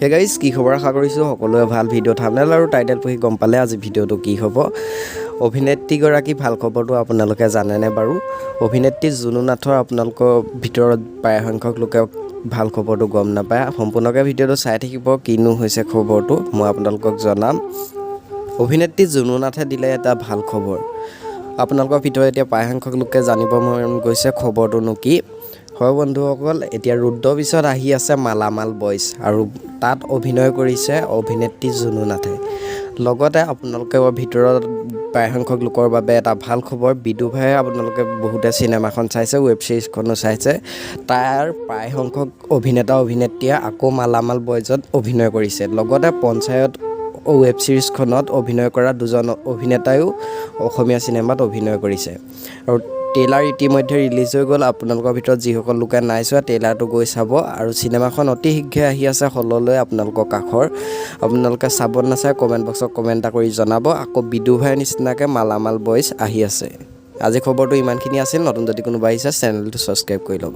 Hey guys, কি খবৰ? আশা কৰিছোঁ সকলোৱে ভাল। ভিডিঅ' থাম্বনেইল আৰু টাইটেল পঢ়ি গম পালে আজি ভিডিঅ'টো কি হ'ব। অভিনেত্ৰীগৰাকী ভাল খবৰটো আপোনালোকে জানেনে বাৰু? অভিনেত্ৰী জুনু নাথৰ আপোনালোকৰ ভিতৰত প্ৰায়সংখ্যক লোকে ভাল খবৰটো গম নাপায়। সম্পূৰ্ণকৈ ভিডিঅ'টো চাই থাকিব, কিনো হৈছে খবৰটো মই আপোনালোকক জনাম। অভিনেত্ৰী জুনু নাথে দিলে এটা ভাল খবৰ। আপোনালোকৰ ভিতৰত এতিয়া প্ৰায়সংখ্যক লোকে জানিব মন গৈছে খবৰটোনো কি হয়। বন্ধুসকল, এতিয়া ৰুদ্ৰ পিছত আহি আছে মালামাল বইজ আৰু তাত অভিনয় কৰিছে অভিনেত্ৰী জুনু নাথে। লগতে আপোনালোকৰ ভিতৰত প্ৰায়সংখ্যক লোকৰ বাবে এটা ভাল খবৰ, বিদুৰভাই আপোনালোকে বহুতে চিনেমাখন চাইছে, ৱেব ছিৰিজখনো চাইছে। তাৰ প্ৰায়সংখ্যক অভিনেতা অভিনেত্ৰীয়ে আকৌ মালামাল বইজত অভিনয় কৰিছে। লগতে পঞ্চায়ত ৱেব ছিৰিজখনত অভিনয় কৰা দুজন অভিনেতায়ো অসমীয়া চিনেমাত অভিনয় কৰিছে আৰু ট্ৰেইলাৰ ইতিমধ্যে ৰিলিজ হৈ গ'ল। আপোনালোকৰ ভিতৰত যিসকল লোকে নাই চোৱা, ট্ৰেইলাৰটো গৈ চাব। আৰু চিনেমাখন অতি শীঘ্ৰে আহি আছে হললৈ আপোনালোকৰ কাষৰ। আপোনালোকে চাব নাচায়, কমেণ্ট বক্সত কমেণ্ট এটা কৰি জনাব। আকৌ বিদুৰভাইৰ নিচিনাকৈ মালামাল বইজ আহি আছে। আজি খবৰটো ইমানখিনি আছিল। নতুন যদি কোনোবা আহিছে, চেনেলটো ছাবস্ক্ৰাইব কৰি ল'ব।